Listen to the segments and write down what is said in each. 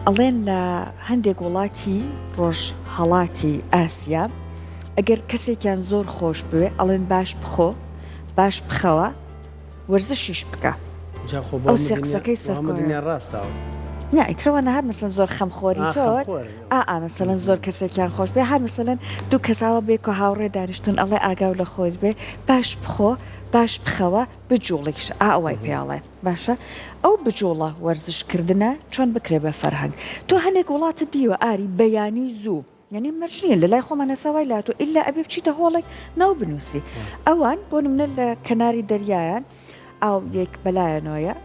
ئەڵێن لە هەندێک وڵاتی ڕۆژهەڵاتی ئاسیا ئەگەر کەسێکیان زۆر خۆش بوێ ئەڵێن باش بخۆ باش بخەوە وەرزشیش بکە. جا خۆ بۆ ئەو هەموو سێ دنیا قسەکەی بۆ هەموو سەرکۆیە. دنیا ڕاستە ئەوە. نا ئیتر ئەوە نەها مەسەلەن زۆر خەمخۆری ئا تۆ خەمخۆر. ئا ئا مەسەلەن زۆر کەسێکیان خۆش بێ ها مەسەلەن دوو کەس ئاوا بێکۆ هاوڕێ دانیشتوون ئەڵێ ئاگاو لە خۆت بێ باش بخۆ باش بخەوە بجوڵیش ئا ئەوای پێ ئەڵێن باشە ئەو بجوڵە وەرزش کردنە چۆن بکرێ بە فەرهەنگ تۆ هەنێک وڵاتت دیوە ئاری بەیانی زوو یانی مەرج نییە لە لای خۆمان ئێستا وای لاتوە ئیلا ئەبێ بچیتە هۆڵێک ناو بنووسی ئەوان بۆ نمونە لە کەناری دەریایان ئاو یەک بەلایەنەوەیە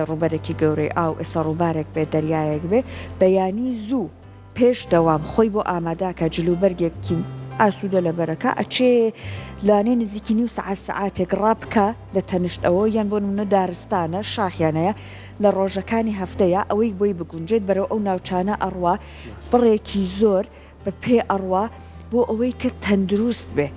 ڕووبەرێکی گەورەی ئاو ئێستا ڕووبارێک بێ دەریایەک بێ بەیانی زوو پێش دەوام خۆی بۆ ئاماداکە جلوبەرگێکی ئاسوودە لەبەرەکە ئەچێ لانێ نزیکی نیو سەعات سەعاتێک ڕابکە لە تەنشت ئەوە یان بۆ نمونە دارستانە شاخیان هەیە لە ڕۆژەکانی هەفتەیە ئەوەی بۆی بگونجێت بەرەو ئەو ناوچانە ئەڕوا بڕێکی زۆر بە پێ ئەڕوا بۆ ئەوەی کە تەندروست بێ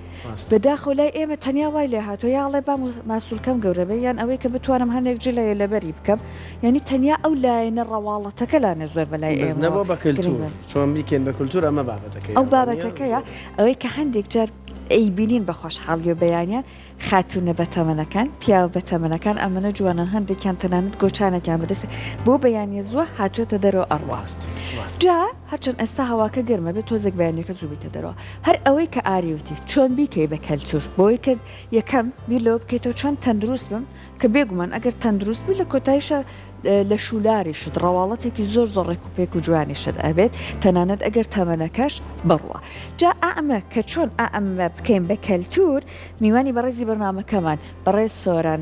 بەداخەوە لای ئێمە تەنیا وای لێ هاتووە یا ئەڵێ با ماسولکەم گەورە بێ یان ئەوەی کە بتوانم هەندێک جلە لەبەری بکەم یانی تەنیا ئەو لایەنە ڕەواڵەتەکە لانێ زۆر بەلای بەس ئێمەوە نەبووە بە گرنگ کلتور بێ. چۆن بیکەین بە کلتور ئەمە بابەتەکەیە ئەو وانیە؟ بابەتەکەیە زۆر. ئەوەی کە هەندێک جار ئەیبینین بە خۆشحاڵی و بەیانیان خاتوونە بەتەمەنەکان، پیاوە بەتەمەنەکان ئەمەنە جوانن هەندێکیان تەنانەت گۆچانێکیان بەدەست بۆ بەیانیە زووە هاتووەتە دەرەوە ئەڕوا. ڕاست ڕاست. جا هەرچەند ئێستا هەواکە گەرمە بێ تۆزێک بەیانیەکە زوو بیتە دەرەوە. هەر ئەوەی کە ئاری وتی چۆن بیکەی بە کەلتور بۆی کە یەکەم بیر لەوە بکەیتەوە چۆن تەندروست بم کە بێگومان ئەگەر تەندروست بی لە کۆتایشا لەشولاریشت ڕەواڵەتێکی زۆر زۆر ڕێک و پێک و جوانیشت ئەبێت تەنانەت ئەگەر تەمەنەکەش بڕوا. جا ئەمە کە چۆن ئەمە بکەین بە کەلتور میوانی بەڕێزی بەرنامەکەمان بەڕێز سۆران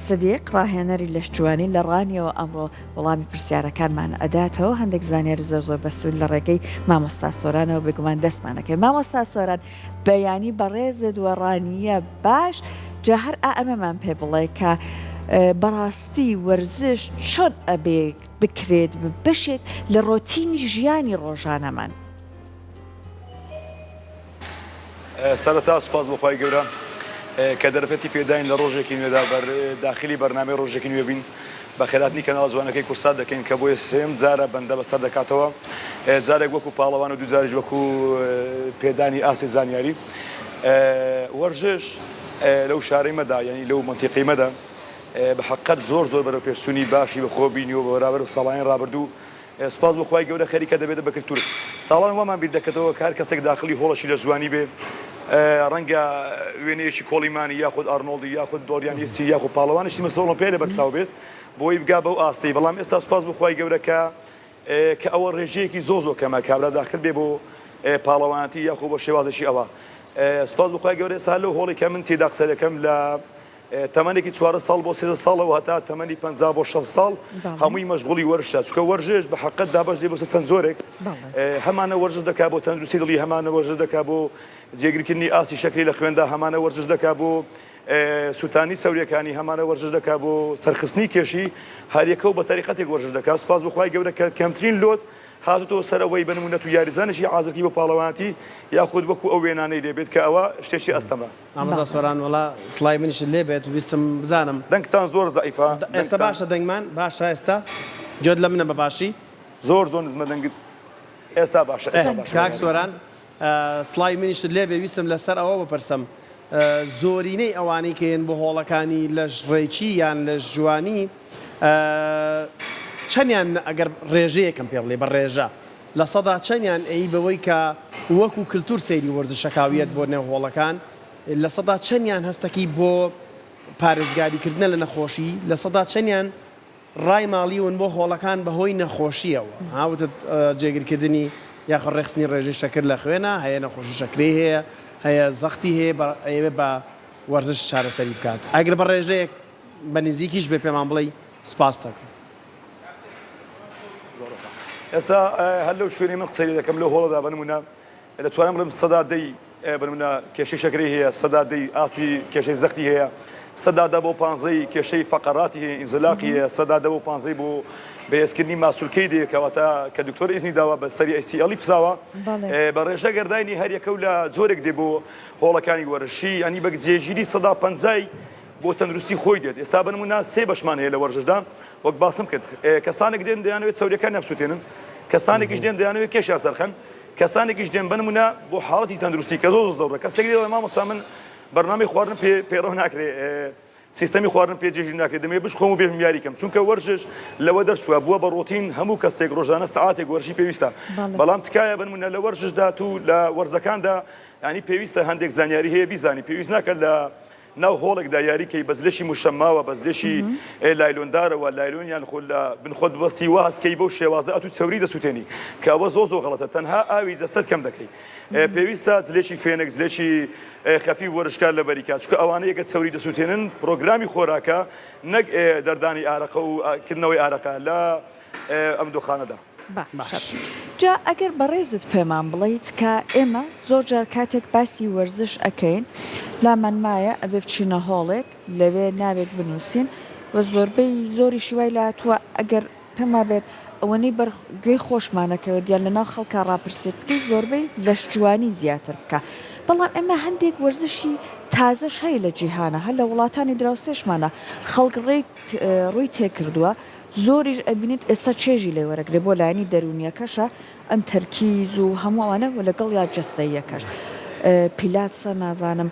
سدیق ڕاهێنەری لەشجوانی لە ڕانیەوە ئەمڕۆ وەڵامی پرسیارەکانمان ئەداتەوە هەندێک زانیاری زۆر زۆر بەسوود لە ڕێگەی مامۆستا سۆرانەوە بێگومان دەستمانەکەی مامۆستا سۆران بەیانی بەڕێزت وە ڕانیە باش جا هەر ئا ئەمەمان پێ بڵێ کە بەڕاستی وەرزش چۆن ئەبێ بکرێت بە بەشێک لە ڕۆتینی ژیانی ڕۆژانەمان؟ سەرەتا سوپاس بۆ خوای گەورە کە دەرفەتی پێداین لە ڕۆژێکی نوێدا بەر داخلی بەرنامەی ڕۆژێکی نوێ بین. بەخێرهاتنی کەناڵە جوانەکەی کوردسات دەکەین کە بۆ سێیەم جارە بەندە بەسەر دەکاتەوە جارێک وەکو پاڵەوان و دووجاریش وەکو پێدانی ئاستی زانیاری وەرزش لەو شارەی مەدا یعنی لەو مەنتیقەی مەدا بە حەقەت زۆر زۆر بەرەو پێشچوونی باشی بەخۆ بینیوە بە بەرابەر بە ساڵانی ڕابردوو سوپاس بۆ خوای گەورە خەریکە دەبێتە بە کلتور. ساڵان وامان بیر دەکردەوە کە هەر کەسێک داخلی هۆڵێکی لەشجوانی بێ ڕەنگە وێنەیەکی کۆڵیمانی یاخود ئارنۆڵدی یاخود دۆریان یەسی یاخود پاڵەوانێکی مەسەلەن ئۆڵۆمپیای لەبەر چاو بێت بۆی بگا بەو ئاستەی بەڵام ئێستا سوپاس بۆ خوای گەورە کە کە ئەوە ڕێژەیەکی زۆر زۆر کەمە کابرا داخل بێ بۆ پاڵەوانەتی یاخود بۆ شێوازێکی ئەوە سوپاس بۆ خوای گەورە ئێستا لەو هۆڵی کە من تێدا قسە دەکەم لە تەمەنێکی 14 ساڵ بۆ 13 ساڵەوە هەتا تەمەنی 50 بۆ 60 ساڵ هەمووی مەشغوڵی وەرزشە چونکە وەرزش بە حەقت دابەش دێ بۆ سەر چەند جۆرێک هەمانە وەرزش دەکا بۆ تەندروستی دڵی هەمانە وەرزش دەکا بۆ جێگیرکردنی ئاستی شەکری لە خوێندا هەمانە وەرزش دەکا بۆ سووتانی چەوریەکانی هەمانە وەرزش دەکا بۆ سەرخستنی کێشی هەریەکە و بە تەریقەتێک وەرزش دەکا سوپاس بۆ خوای گەورە کە کەمترین لۆت هاتوتەوە سەر ئەوەی بە نمونە تو یاریزانێکی حازرکی بۆ پاڵەوانەتی یاخود وەکو ئەو وێنانەی لێ بێت کە ئەوە شتێکی ئەستەمە. مامۆستا سۆران وەڵا سڵاوی منیشت لێ بێت ویستم بزانم. دەنگتان زۆر زەعیفە ئێستا دەنگتان. باشە دەنگمان باشە ئێستا گوێت لە منە بە باشی. زۆر زۆر نزمە دەنگت ئێستا باشە ئێستا باشە کاک سۆران سڵاوی منیشت لێ بێ ویستم لەسەر ئەوە بپرسم زۆرینەی ئەوانەی کە یەن بۆ هۆڵەکانی لەش ڕێکی یان لەش جوانی چەنیان ئەگەر ڕێژەیەکم پێ بڵێ بە ڕێژە لە سەدا چەنیان ئەی بەوەی کە وەکو کلتور سەیری وەرزشەکا و یەت بۆ نێو هۆڵەکان لە سەدا چەنیان هەستەکی بۆ پارێزگاری کردنە لە نەخۆشی لە سەدا چەنیان ڕای ماڵیون بۆ هۆڵەکان بە هۆی نەخۆشیەوە ها وتت جێگر کردنی یاخود ڕێکخستنی ڕێژەی شەکر لە خوێنا هەیە نەخۆشی شەکرەی هەیە هەیە زەختی هەیە بە ئەیەوێ بە وەرزش چارەسەری بکات ئەگەر بە ڕێژەیەک بە نزیکیش بێ پێمان بڵێی سپاست دەکەم. ئێستا هەر لەو شوێنەی من قسەی لێ دەکەم لەو هۆڵەدا بە نموونە دەتوانم بڵێم سەدا دەی بە نموونە کێشەی شەکرەی هەیە سەدا دەی ئاستی کێشەی زەختی هەیە سەدا دە بۆ پانزەی کێشەی فەقەراتی هەیە ئینزلاقی هەیە سەدا دە بۆ پانزەی بۆ بەهێزکردنی ماسولکەی دێ کەواتە کە دکتۆر ئیزنی داوە بە سەری ئەی سی ئێڵی پساوە بە ڕێژە گەردانی هەر یەکە و لە جۆرێک دێ بۆ هۆڵەکانی وەرزشی ینی بە جێگیری سەدا پەنجای بۆ تەندروستی خۆی دێت ئێستا بە نموونە سێ بەشمان هەیە لە وەرزشدا. وەک باسم کرد کەسانێک دێن دەیانەوێت چەوریەکانیان بسوتێنن، کەسانێکیش دێن دەیانەوێت کێشیان سەرخەن، کەسانێکیش دێن بەنمونە بۆ حاڵەتی تەندروستی کە زۆر زۆر زەرورە کەسێک دێ دەڵێ مامۆستا من بەرنامەی خواردنم پێ پەیڕەو ناکرێ سیستەمی خواردنم پێ جێگیر ناکرێ دەمەوێ بشخۆم و بێژم یاری کەم چونکە وەرزش لەوە دەرچووە بووە بە ڕۆتین هەموو کەسێک ڕۆژانە سەعاتێک وەرزشی پێویستە بەڵام تکایە بنمونە لە وەرزشدا تو لە وەرزەکاندا ینی پێویستە هەندێک زانیاری هەیە بیزانی پێویست ناکات لە ناو هۆڵێکدا یاری کەی بەس لەشی موشەماوە بەس لەشی لایلۆندارەوە لایلۆن یان خۆ لە بن خۆت ببەستی وا هەست کەی بەو شێوازە ئەتوو چەوری دەسوتێنی کە ئەوە زۆر زۆر غەڵەتە تەنها ئاوی جەستەت کەم دەکەی پێویستە جلێکی فێنک جلێکی خەفیف وەرشکار لەبەری کا چونکە ئەوانەیە کە چەوری دەسوتێنن پرۆگرامی خۆراکە نەک دەردانی ئارەقە و کردنەوەی ئارەقە لە ئەم دۆخانەدا. باشە جا ئەگەر بەڕێزت پێمان بڵێیت کە ئێمە زۆر جار کاتێک باسی وەرزش ئەکەین لامان مایە ئەبێ بچینە هۆڵێک لەوێ ناوێک بنووسین و زۆربەی زۆریشی وای لاتووە ئەگەر پێم وابێت ئەوەنەی بەر گوێی خۆشمانەکەوێت یان لەناو خەڵکا ڕاپرسیەک بکەی زۆربەی لەشجوانی زیاتر بکە بەڵام ئێمە هەندێک وەرزشی تازەش هەیە لە جیهانە هەر لە وڵاتانی دراوسێشمانە خەڵک ڕێک ڕووی تێکردووە زۆریش ئەبینیت ئێستا چێژی لێ وەرەگرێ بۆ لایەنی دەروونیەکەشە ئەم تەرکیز و هەموو ئەوانە وە لەگەڵیا جەستەییەکەش پیلاتسە نازانم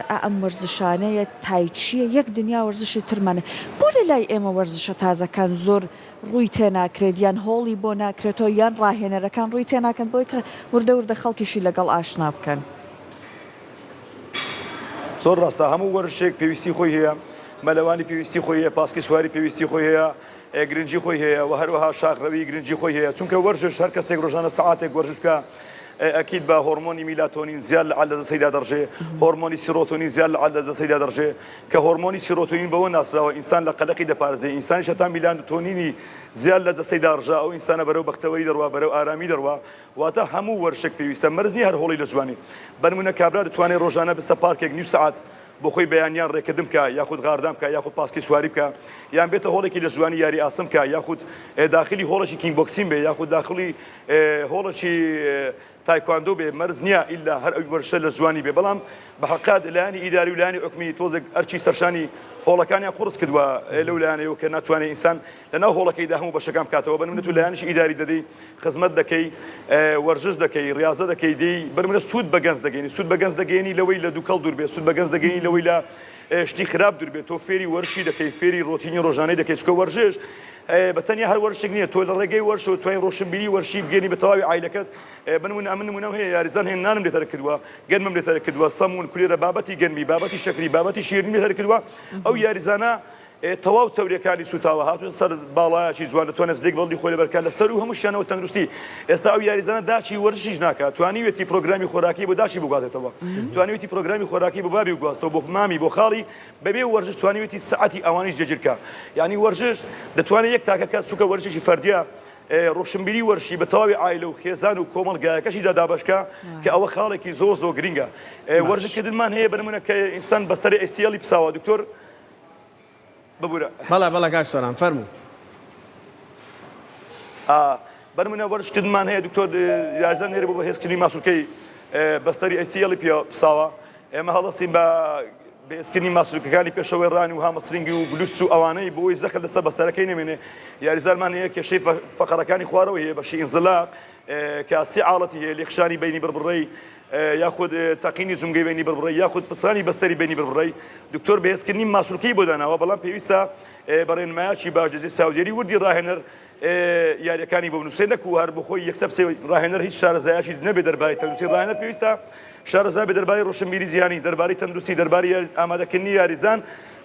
ئا ئەم وەرزشانەیە تایچیە یەک دنیا وەرزشی ترمانە بۆ لە لای ئێمە وەرزشە تازەکان زۆر ڕووی تێناکرێت یان هۆڵی بۆ ناکرێتەوە یان ڕاهێنەرەکان ڕووی تێناکەن بۆی کە وردە وردە خەڵکیشی لەگەڵ ئاشنا بکەن. زۆر ڕاستە هەموو وەرزشێک پێویستی خۆی هەیە، مەلەوانی پێویستی خۆی هەیە، پاسکی سواری پێویستی خۆی هەیە، گرنگی خۆی هەیە و هەروەها شاخڕەوی گرنگی خۆی هەیە، چونکە وەرزش هەر کەسێک ڕۆژانە سەعاتێک وەرزش بکا ئەکید بە هۆرمۆنی میلاتۆنین زیاد لە لە جەستەیدا دەڕژێ، هۆرمۆنی سیرۆتۆنین زیاد لە لە جەستەیدا دەڕژێ کە هۆرمۆنی سیرۆتۆنین بەوە ناسراوە ئینسان لە قەلەقی دەپارێزێ، ئینسانیش هەتا میلاتۆنینی زیاد لە جەستەیدا ڕژا ئەو ئینسانە بەرەو بەختەوەری دەڕوا، بەرەو ئارامی دەڕوا. واتە هەموو وەرشێک پێویستە مەرج نیە هەر هۆڵی لەشجوانی بەنمونە کابرا دەتوانێت ڕۆژانە بستە پارکێک نیو سەعات بۆ خۆی بەیانیان ڕێکردن بکا یاخود غاردان بکا یاخود پاسکی سواری بکا یان بێتە هۆڵێکی لەشجوانی یاری ئاسن بکا یاخود داخلی هۆڵێکی کینگ بۆکسین بێ یاخود داخلی هۆڵێکی تایکواندۆ بێ مەرج نیە ئیلا هەر ئەوی وەرشە لەشجوانی بێ بەڵام بە حەقات لایەنی ئیداری و لایەنی حکومی تۆزێک ئەرکی سەرشانی هۆڵەکانیان قوڕس کردووە لەو لایەنەوە کە ناتوانێت ئینسان لەناو هۆڵەکەیدا هەموو بەشەکان بکاتەوە بە نمونە تو لایەنیش ئیداری دەدەی خزمەت دەکەی وەرزش دەکەی ڕیازە دەکەی دێی بەرمنە سوود بە گەنج دەگەینی سوود بە گەنج دەگەینی لەوەی لە دووکەڵ دوور بێت سوود بە گەنج دەگەینی لەوەی لە شتی خراپ دوور بێت تۆ فێری وەرشی دەکەی فێری ڕۆتینی ڕۆژانەی دەکەی چکە وەرزش بە تەنیا هەر وەرشێک نییە تۆ لە ڕێگەی وەرشەوە توانین ڕۆشنبیری وەرشی بگەینی بە تەواوی عایلەکەت بنمونە ئەمن نمونەم هەیە یاریزان هەیە نانم لێ تەرک کردووە گەنمم لێ تەرک کردووە سەمون کولێرە بابەتی گەنمی بابەتی شەکری بابەتی شیرینیم لێ تەرک کردووە ئەو یاریزانە تەواو چەوریەکانی سوتاوە هاتوە سەر باڵایەکی جوان دەتوانێت زلێک بەڵی خۆی لەبەرکات لە سەرو هەموو شتیانەوە تەندروستی ئێستا ئەو یاریزانە داچی وەرزشیش ناکات توانیوێتی پرۆگرامی خۆراکی بۆ داچی بگوازێتەوە توانیوێتی پرۆگرامی خۆراکی بۆ بابی بگواستەوە بۆ مامی بۆ خاڵی بەبێ وەرزش توانیوێتی سەعاتی ئەوانیش جێگیر کا یعنی وەرزش دەتوانێت یەک تاکە کەس چونکە وەرزشێکی فەردیە ڕۆشنبیری وەرزشی بە تەواوی عایلە و خێزان و کۆمەڵگایەکەشیدا دابەشکا کە ئەوە خاڵێکی زۆر زۆر گرینگە وەرزشکردنمان هەیە بەنمونە کە ئینسان بەستەری ACL ی پساوە دکتۆر ببورە. بەڵێ بەڵێ کاک سۆران فەرموو. ئا بەنمونە وەرزش کردنمان هەیە دکتۆر یارزان هەیە بۆ بەهێزکردنی ماسولکەی بەستەری ACL ی پێ پساوە ئێمە هەڵدەستین بە بەهێزکردنی ماسولکەکانی پێشەوەی ڕان و hamstring ی و glutes و ئەوانەی بۆی زەخت لەسەر بەستەرەکەی نەمێنێ یاریزانمان هەیە کێشەی فەقەرەکانی خوارەوە هەیە بەشی ئینزلاق کە سێ حاڵەتی هەیە لێکشانی بینی بڕبڕەی یاخود تەقینی جومگەی بینی بڕبڕەی یاخود پچڕانی بەستەری بینی بڕبڕەی دکتۆر بەهێزکردنی ماسولکەی بۆ داناوە بەڵام پێویستە بە ڕێنمایەکی باش لەژێر چاودێری وردی ڕاهێنەر یاریەکانی بۆ بنووسێ نەکو هەر بۆ خۆی یەکسەر بچێ ڕاهێنەر هیچ شارەزایەکی نەبێ دەربارەی تەندروستی ڕاهێنەر پێویستە شارەزا بێ دەربارەی ڕۆشنبیری جیهانی دەربارەی تەندروستی دەربارەی ئامادەکردنی یاریزان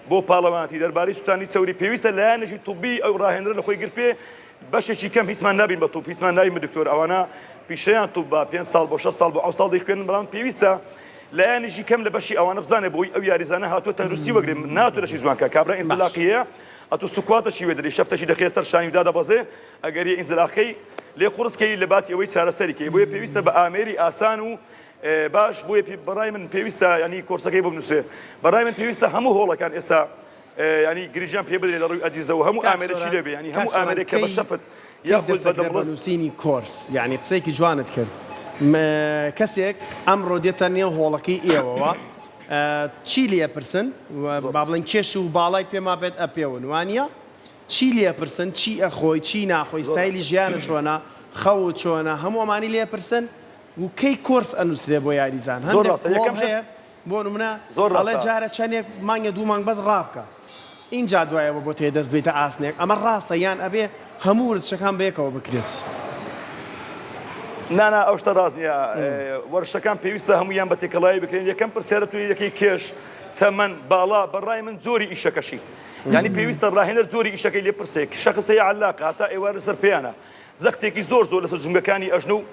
بۆ پاڵەوانەتی دەربارەی سوتانی چەوری پێویستە لایەنێکی طبی ئەو ڕاهێنەرە لە خۆی گرت پێ بەشێکی کەم هیچمان نابین بە توپ هیچمان نابین بە دکتۆر ئەوانە پیشەیان توبە پێنج ساڵ بۆ شەش ساڵ بۆ ئەو ساڵ دەیخوێنن بەڵام پێویستە لایەنێکی کەم لە بەشی ئەوانە بزانێ بۆی ئەو یاریزانە هاتووە تەندروستی وەگرێ ناتوو لەشی جوان کە کابرا ئینزلاقی هەیە ئەتوو squat ەشی وێ دەری شەفتەشی دەخەیە سەر شانی و دادەبەزێ ئەگەر یە ئینزلاقەکەی لێ قوڕس کەی لە باتی ئەوەی چارەسەری کەی بۆیە پێویستە بە ئامێری ئاسان و باش بۆیە بەڕای من پێویستە ینی کۆرسەکەی بۆ بنووسێ بەڕای من پێویستە هەموو هۆڵەکان ئێستا یانی گرنگیان پێ بدرێت لە ڕووی ئەجیزەوە هەموو کاک ئامێرێکی سۆران لێ بێ یانی کاک هەموو سۆران ئامێرێک کە بە کەی شەفت کەی یاخود دەست بە دەکرێت بە دەمڕست. نووسینی کۆرس یانی قسەیەکی جوانت کرد م کەسێک ئەمڕۆ دێتە نێو هۆڵەکەی ئێوەوە چی لێ ئەپرسن زۆر با بڵێن کێش و باڵای پێما بێت ئەپێون وانیە؟ چی لێ ئەپرسن چی ئەخۆی چی ناخۆی زۆر ستایلی ڕاستە. ژیانت چۆنە خەوت چۆنە هەموو ئەمانی لێ ئەپرسن و کەی کۆرس ئەنوسرێ بۆ یاریزان زۆر هەندێک ڕاستە کڵۆڵ یەکەم شت هەیە بۆ نمونە زۆر ئەڵێ ڕاستە. جارە چەنێک مانگێ دوو مانگ بەس ڕابکە ئینجا دوایەوە بۆت هەیە دەست بەیتە ئاسنێک ئەمە ڕاستە یان ئەبێ هەموو ورزشەکان بەیەکەوە بکرێت؟ نا نا ئەو شتە ڕاست نییە وەرزشەکان پێویستە هەموویان بە تێکەڵاوی بکرێن یەکەم پرسیارە تۆ دەکەی کێش تەمەن باڵا بەڕای من جۆری ئیشەکەشی یانی پێویستە ڕاهێنەر جۆری ئیشەکەی لێ پرسێ شەخس هەیە عەلاقە هەتا ئێوارە لەسەر پێیانە زەختێکی زۆر زۆر لەسەر جومگەکانی ئەژنۆ و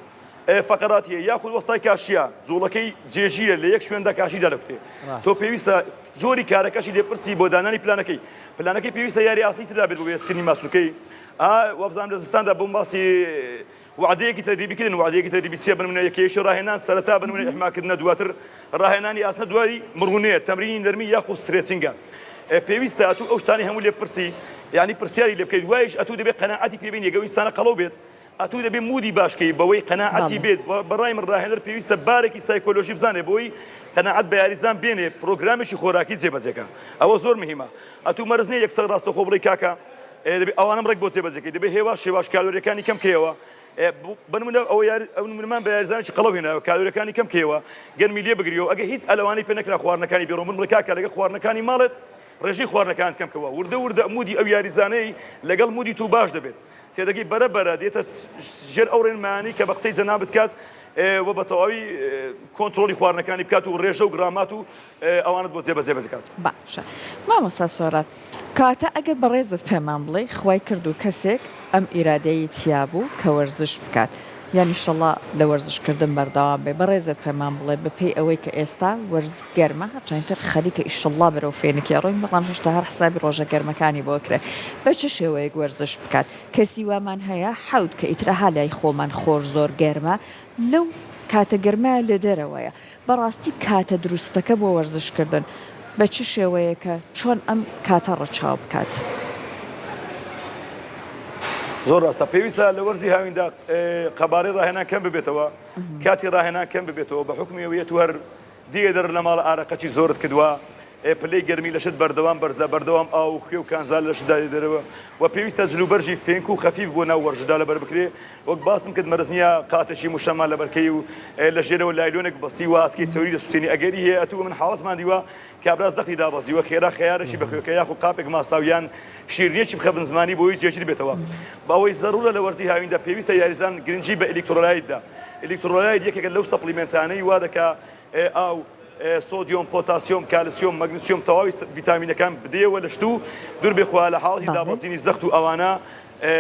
فەقەرات هەیە یاخود وەستای کاشیە جوڵەکەی جێگیرە لە یەک شوێندا کاشی دادەکوتێ تۆ پێویستە جۆری کارەکەشی لێ پرسی بۆ دانانی پلانەکەی پلانەکەی پێویستە یاری ئاسنی تردا بێت بۆ بەهێزکردنی ماسولکەی ئا وابزانم لە زستاندا بۆم باسی وعدەیەکی تەدریبی کردن وعدەیەکی تەدریبی چیە بنمونە یەکەیەکی ڕاهێنان سەرەتا بنمونە ئیحماکردنە دواتر ڕاهێنانی ئاسنە دوای مڕونەیە تەمرینی نەرمی یاخود stretching ە پێویستە ئەتوو ئەو شتانی هەموو لێ پرسی یعنی پرسیاری لێ بکەیت وایش ئەتوو دەبێت قەناعەتی پێ بینی گەو ئینسانە قەڵەو بێت ئەتوو دەبێ mood ی باش کەی بەوەی قەناعەتی بێت بەڕای من ڕاهێنەر پێویستە بارێکی سایکۆلۆژی بزانێ بۆی قەناعەت بە یاریزان بێنێ پرۆگرامێکی خۆراکی جێبەجێ کا ئەوە زۆر مهمە ئەتوو مەرج نییە یەکسەر ڕاستەوخۆ بڵێی کاکە دەبێ ئەوانەم ڕێک بۆ جێبەجێ کەی دەبێ هێواش هێواش کالۆریەکانی کەم کەیەوە بە نمونە ئەوە یار ئەو نمونەمان بە یاریزانێکی قەڵەو هێناوە کالۆریەکانی کەم کەیەوە گەرمی لێ بگریەوە ئەگەر هیچ ئەلەوانەی پێ نەکرا خواردنەکانی بێڕۆ من بڵێ کاکە لەگەڵ خواردنەکانی ماڵت ڕێژەی خواردنەکانت کەم کەوە وردە وردە mood ی ئەو یاریزانەی لەگەڵ mood ی تو باش دەبێت تێدەگەی بەرە بەرە دێتە ژێر ئەو ڕێنمایانەی کە بە قسەی جەنابت کات و بە تەواوی کۆنترۆڵی خواردنەکانی بکات و ڕێژە و گرامات و ئەوانت بۆ جێبەجێ بکات. باشە مامۆستا سۆران کەواتە ئەگەر بەڕێزت پێمان بڵێی خوای کرد و کەسێک ئەم ئیرادەیەی تیا بوو کە وەرزش بکات یان ئیشەڵا لە وەرزش کردن بەردەوام بێ بەڕێزت پێمان بڵێ بە پێی ئەوەی کە ئێستا وەرز گەرمە هەرچەند تر خەریکە ئیشەڵا بەرەو فێنکی ئەڕۆین بەڵام هێشتا هەر حسابی ڕۆژە گەرمەکانی بۆ ئەکرێ بە چ شێوەیەک وەرزش بکات کەسی وامان هەیە حەوت کە ئیتر ئەها لای خۆمان خۆر زۆر گەرمە لەو کاتە گەرمایە لە دەرەوەیە بەڕاستی کاتە دروستەکە بۆ وەرزش کردن بە چ شێوەیەکە چۆن ئەم کاتە ڕەچاو بکات؟ زۆر ڕاستە پێویستە لە وەرزی هاویندا قەبارەی ڕاهێنان کەم ببێتەوە کاتی ڕاهێنان کەم ببێتەوە بە حوکمی ئەوەی ئەتوو هەر دیە دەر لە ماڵ ئارەقەکی زۆرت کردوە پلەی گەرمی لەشت بەردەوام بەرزە بەردەوام ئاو و خوێ و کانزا لە لەشتدا دێ دەرەوە و پێویستە جلوبەرگی فێنک و خەفیف بۆ ناو وەرزشدا لەبەر بکرێ وەک باسم کرد مەرج نییە قاتێکی موشەما لەبەر کەی و لە ژێرەوە لایلۆنێک بەستی و ئاسکی چەوری دەسوتێنی ئەگەری هەیە ئەتوو من حاڵەتمان دیوە کابرا زەختی دابەزیوە خێرا خەیارێکی بە خوێکە یاخود قاپێک ماستاو یان شیرنیەکی بخە بن زمانی بۆی جێگیر بێتەوە بەوەی زەرورە لە وەرزی هاویندا پێویستە یاریزان گرنگی بە electrolyte دا electrolyte یەکێکە لەو supplement انەی وا دەکا ئاو، سۆدیۆم، پۆتاسیۆم، کالسیۆم، مەگنسیۆم تەواوی ڤیتامینەکان بدەیەوە لەشت و دوور بێ خوا لە حاڵەتی دابەزینی زەخت و ئەوانە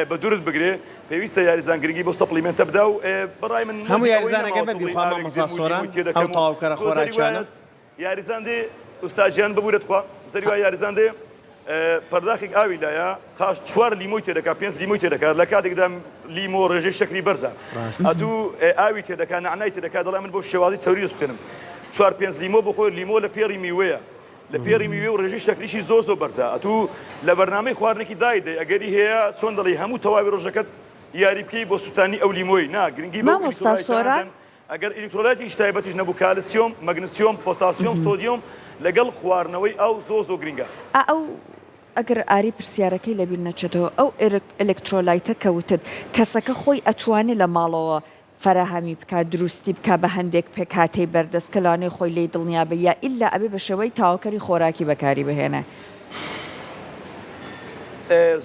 بە دوورت بگرێ پێویستە یاریزان گرنگی بەو supplement ە بدا و بەڕای من هەموو مۆدی ئەوەی یاریزانەکە نەماوە بەبی تۆ بڵێی خوا ئاوێک مامۆستا دێم و سۆران لیمۆی تێ ئەو دەکەم و تەواوکەرە تۆ زەری خۆراکیانە وایە یاریزان دێ ئوستاد گیان ببورە تخوا زەری وایە یاریزان دێ پەرداخێک ئاوی لایە قاش چوار لیمۆی تێدەکا پێنج لیمۆی تێدەکات لە کاتێکدا لیمۆ ڕێژەی شەکری بەرزە ئەتوو ئاوی تێدەکا نەعنای تێدەکا دەڵێ من بۆ شێوازی چەوری دەسوتێنم چوار پێنج لیمۆ بخۆ لیمۆ لە پێڕی میوەیە لە پێڕی میوێ و ڕێژەی شەکریشی زۆر زۆر بەرزە ئەتوو لە بەرنامەی خواردنێکی دایت دەی ئەگەری هەیە چۆن دەڵێی هەموو تەواوی ڕۆژەکەت یاری بکەی بۆ سوتانی ئەو لیمۆی نا گرنگی بەو مامۆستا ئیلکترۆلایتانە سۆران دەن ئەگەر ئیلیکترۆلایتێکی تایبەتیش نەبوو کالسیۆم، مەگنسیۆم، پۆتاسیۆم، سۆدیۆم لەگەڵ خواردنەوەی ئاو زۆر زۆر گرنگە. ئا ئەو ئەگەر ئاری پرسیارەکەی لەبیر نەچێتەوە ئەو ئێلکترۆلایتە کە وتت کەسەکە خۆی ئەتوانێ لە ماڵەوە فەراهەمی بکا دروستی بکا بە هەندێک پێکهاتەی بەردەست کە لەوانەیە خۆی لێی دڵنیا بێ یا ئیلا ئەبێ بە شێوەی تەواوکەری خۆراکی بەکاری بهێنێ؟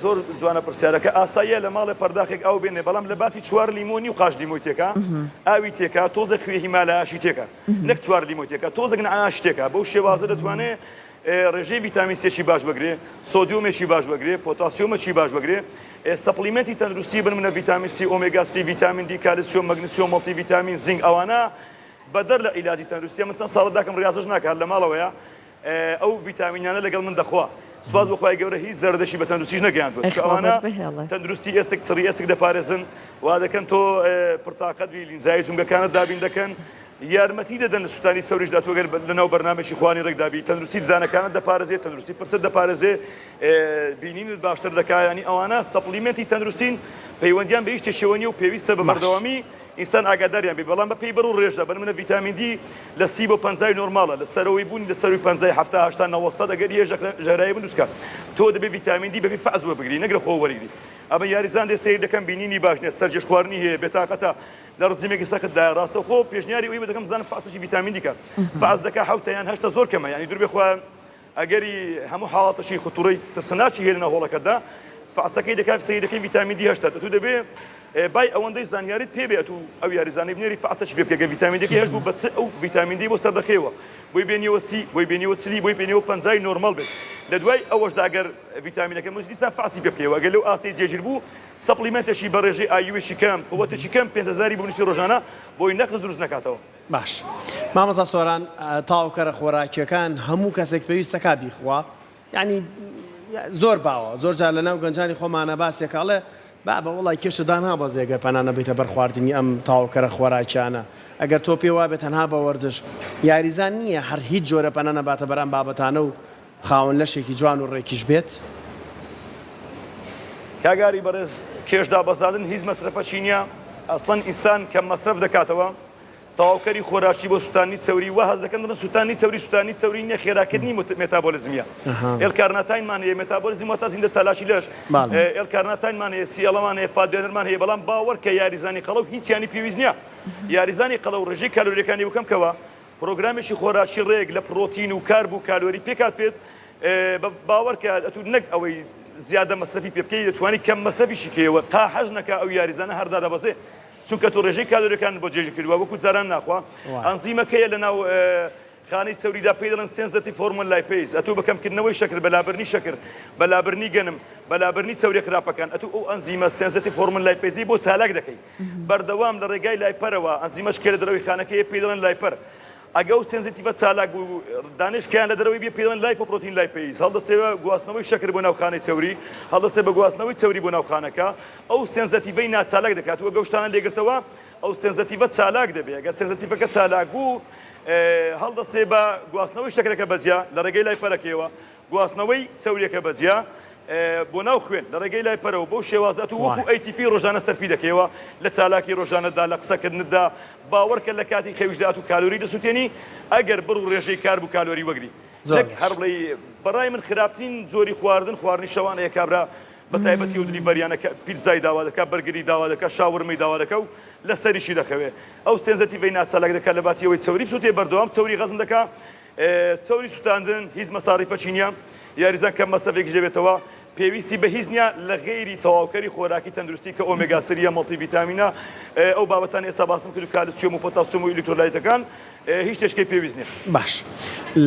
زۆر جوانە پرسیارەکە ئاساییە لە ماڵێ پەرداخێک ئاو بێنێ بەڵام لە باتی چوار لیمۆ نیو قاش لیمۆی تێکا ئاوی تێکا تۆزێک خوێ هیمالایاشی تێکا نەک چوار لیمۆی تێکا تۆزێک نەعناشی تێکا بەو شێوازە دەتوانێ ڕێژەی ڤیتامین سێکی باش بگرێ سۆدیۆمێکی باش بگرێ پۆتاسیۆمێکی باش بگرێ supplement ی تەندروستی بنمونە ڤیتامین سی omega three ڤیتامین دی کالسیۆم مەگنسیۆم مەڵتی ڤیتامین زینک ئەوانە بەدەر لە عیلاجی تەندروستیە من چەند ساڵە داکم ڕیازەش ناکات لە ماڵەوەیە ئەو ڤیتامینانە لەگەڵ من دەخوا سوپاس بۆ خوای گەورە هیچ زەرەدەشی بە تەندروستیش نەگەیاندووە ئەی چونکە خوا ئەوانە بۆت بهێڵێ. تەندروستی ئێسک چڕی ئێسک دەپارێزن وا دەکەن تۆ پڕتاقەت بی لینجایی جومگەکانت دابین دەکەن یارمەتی دەدەن لە سوتانی چەوریشدا تۆ گەر لەناو بەرنامەیەکی خوانی ڕێکدا بی تەندروستی ددانەکانت دەپارێزێ تەندروستی پرچت دەپارێزێ بینینت باشتر دەکا یانی ئەوانە supplement ی تەندروستین پەیوەندیان بە هیچ شتێکەوە نییە و پێویستە بە باش. بەردەوامی. ئینسان ئاگاداریان بێ بەڵام بە پێی بڕ و ڕێژە بە نمونە ڤیتامین دی لە سی بۆ پەنجای نۆرماڵە لە سەرەوەی بوونی لە سەروی پەنجای حەفتا هەشتا نەوەد سەد ئەگەر یە ژەهرایی بوون دروستکا تۆ دەبێ ڤیتامین دی بەبێ فەعس وەربگری نەک لە خۆوە وەرگری ئەمە یاریزان دێ سەیر دەکەم بینینی باش نیە سەرجێژ خواردنی هەیە بێتاقەتە لە ڕجیمێکی سەخت دایە ڕاستەوخۆ پێشنیاری ئەوی بە دەکەم بزانم فەعسێکی ڤیتامین دی کە فەعس دەکا حەوتە یان هەشتە زۆر کەمە یانی دوور بێ خوا ئەگەری هەموو حاڵەتەشی خطوڕەی ترسناکی هەیە لەناو هۆڵەکەتدا فەعسەکەی دەکات سەیرەکەی ڤیتامین دی هەشتە ئەتوو دەبێ بای ئەوەندەی زانیاریت پێ بێ ئەتوو ئەو یاریزانەی بنێری فەعسەکی پێ بکە گەر ڤیتامین دیەکەی هەشت بوو بە چ ئەو ڤیتامین دی بۆ سەردەخەیەوە بۆی بێنیەوە سی بۆی بێنیەوە چلی بۆی بێنیەوە پەنجای نۆرماڵ بێت لە دوای ئەوەشدا گەر ڤیتامینەکە مز دیسان فەعسی پێ بکەیەوە گەر لەو ئاستەی جێگیر بوو supplement ێکی بە ڕێژەی IU ێکی کەم قوتێکی کەم 5000 بنووسی ڕۆژانە بۆی نەقس دروست نەکاتەوە. باش مامۆستا سۆران تەواوکەرە خۆراکیەکان هەموو کەسێک پێویستەکا بیخوا یعنی زۆر باوە زۆر جار لەناو گەنجانی خۆمانە باسێکە ئەڵێ بابە وەڵای کێشە دانابەزێ گەر پەنا نەبەیتە بەر خواردنی ئەم تەواوکەرە خۆراکیانە ئەگەر تۆ پێ وابێ تەنها بە وەرزش یاریزان نییە هەر هیچ جۆرە پەنا نەباتە بەر ئەم بابەتانە و خاوەن لەشێکی جوان و ڕێکیش بێت. کاک ئاری بەڕێز کێش دابەزاندن هیچ مەسرەفەکی نیە ئەسڵەن ئینسان کەم مەسرەف دەکاتەوە تەواوکەری خۆراکی بۆ سوتاندنی چەوری وا هەست دەکەن دەڵێن سوتاندنی چەوری سوتاندنی چەوری نیە خێراکردنی metabolism ە L-carnitine مان هەیە metabolism واتە زیندە چالاکی لەش L-carnitine مان هەیە سیەڵەمان هەیە fat burner مان هەیە بەڵام باوەڕکە یاریزانی قەڵەو هیچیانی پێویست نیە یاریزانی قەڵەو ڕێژەی کالۆریەکانی بکەم کەوە پرۆگرامێکی خۆراکی ڕێک لە پڕۆتین و carb و کالۆری پێکهات بێت، بە باوەڕکە ئەتوو نەک ئەوەی زیادە مەسرەفی پێ بکەی دەتوانی کەم مەسرەفیشی کەیەوە تا حەز نەکا ئەو یاریزانە هەر دادەبەزێ چونکە تۆ ڕێژەی کالۆریەکانت بۆ جێگیر کردووە وەکو جاران ناخوا ئەنزیمەکەیە لەناو خانەی چەوریدا پێی دەڵێن sensitive hormone lipase ئەتوو بە کەمکردنەوەی شەکر بە لابردنی شەکر بە لابردنی گەنم بە لابردنی چەوریە خراپەکان ئەتوو ئەو ئەنزیمە sensitive hormone lipase ی بۆ چالاک دەکەی بەردەوام لە ڕێگای LIPR ەوە ئەنزیمەش کە لە دەرەوەی خانەکەیە پێی دەڵێن LIPR. ئەگە ئەو sensitive ە چالاک بوو دانەی شکیان لە دەرەوەی بێ پێی دەڵێن lipoprotein lipase. هەڵدەستێ بە گواستنەوەی شەکر بۆ ناو خانەی چەوری، هەڵدەستێ بە گواستنەوەی چەوری بۆ ناو خانەکە، ئەو sensitive ەی ناچالاک دەکات و ئەگە ئەو شتانە لێگرتەوە ئەو sensitive ە چالاک دەبێ. ئەگە sensitive ەکە چالاک بوو هەڵدەستێ بە گواستنەوەی شەکرەکە بەجیا لە ڕێگەی LIPR ەکەیەوە. گواستنەوەی چەوریەکە بەجیا بۆ ناو خوێن لە ڕێگەی LIPR ەوە بەو شێوازە ئەتوو وەکو ATP ڕۆژانە سەرفی دەکەیەوە لە چالاکی ڕۆژانەتدا لە قسەکردنتدا باوەڕکە لە کاتی خەویشدا ئەتوو کالۆری دەسوتێنی ئەگەر بڕ و ڕێژەی carb و کالۆری وەگری نەک هەر بڵێی بەڕای من خراپترین جۆری خواردن خواردنی شەوانەیە کابرا بە تایبەتی ئەو delivery یانە کە پیتزای داوا دەکا بەرگری داوا دەکا شاورمەی داوا دەکا و لەسەریشی دەخەوێ ئەو sensitive ەی ناچالاک دەکا لە باتی ئەوەی چەوری بسوتێ بەردەوام چەوری غەزن دەکا چەوری سوتاندن هیچ مەساریفەکی نیە، یاریزان کەم مەسرەفێکیش دەبێتەوە، پێویستی بە هیچ نیە لە غەیری تەواوکەری خۆراکی تەندروستی کە omega three یە، multivitamin ە، ئەو بابەتانەی ئێستا باسم کرد و کالسیۆم و پۆتاسیۆم و ئیلیکترۆلایتەکان هیچ شتێکی پێویست نیە. باش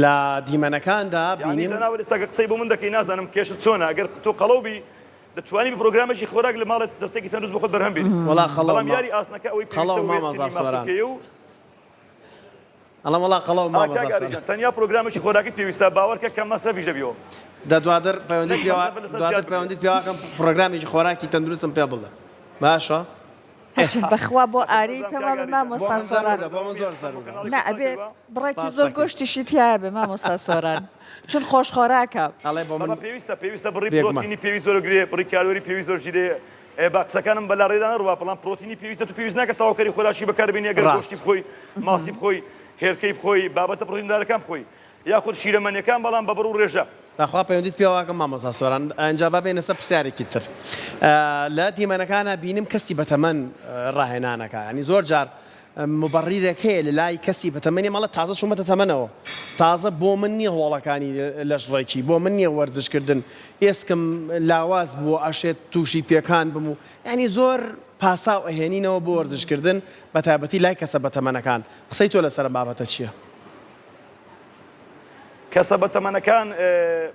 لە دیمەنەکاندا یانی بینیم. جەنابت ئێستا کە قسەی بۆ من دەکەی نازانم کێشت چۆنە ئەگەر تۆ قەڵەو بی دەتوانی بە پرۆگرامێکی خۆراک لە ماڵت جەستەیەکی تەندروست بۆ خۆت بەرهەم بێنی وەڵا قەڵەو بەڵام یاری ئاسنەکە ئەوەی پێویستە قەڵەو و مامۆستا بەهێزکردنی سۆران. ماسولکەیە و ئەڵێم وەڵا قەڵەوم ئا مامۆستا کاک سۆران. ئاری جان تەنیا پرۆگرامێکی خۆراکیت پێویستە باوەرکە کەم مەسرەفیش دەبیەوە. دە دواتر پەیوەندیت نەک پێوە مەسرەفت لەسەر دواتر زیاد بکرێ. پەیوەندیت پێوەکەم پرۆگرامێکی خۆراکی تەندروستم پێ بڵێ باشە. هەرچەند بەخوا بۆ خۆت ئاری نەزانم پێم کاک وابێ ئاری جان. بۆ مامۆستا من سۆران زەرورە بۆ من زۆر زەرورە. نا ئەبێ بڕێکی سپاس زۆر دەکەم. گۆشتیشی تیایە بێ مامۆستا سۆران چون خۆش خۆراکە. ئەڵێ بۆ من بابا پێویستە پێویستە بڕی بێگومان. پرۆتینی پێویست وەرگرێ بڕی کالۆری پێویست وەرگیرێ ئێ با قسەکانم بە لاڕێدا نەڕوا بەڵام پرۆتینی پێویستە تو پێویست ناکە تەواوکەری خۆراکی بەکار بێنی ئەگەر گۆشتی ڕاست. بخۆی ماسی بخۆی هێلکەی بخۆی بابەتە پرۆتیندارەکان بخۆی یاخود شیرەمەنیەکان بەڵام بە بڕ و ڕێژە. بەخوا پەیوەندیت پێوەکەم مامۆستا سۆران ئینجا با بێینە سەر پرسیارێکی تر لە دیمەنەکانا بینیم کەسی بەتەمەن ڕاهێنانەکا یانی زۆر جار موبەڕیرێک هەیە لە لای کەسی بەتەمەنی مەڵێ تازە چوومەتە تەمەنەوە تازە بۆ من نییە هۆڵەکانی لەش ڕێکی بۆ من نییە وەرزش کردن ئێسکم لاواز بووە ئەشێت تووشی پێکان بم و یانی زۆر پاساو ئەهێنینەوە بۆ وەرزش کردن بەتایبەتی لای کەسە بەتەمەنەکان قسەی تۆ لەسەر ئەم بابەتە چییە؟ کەسە بەتەمەنەکان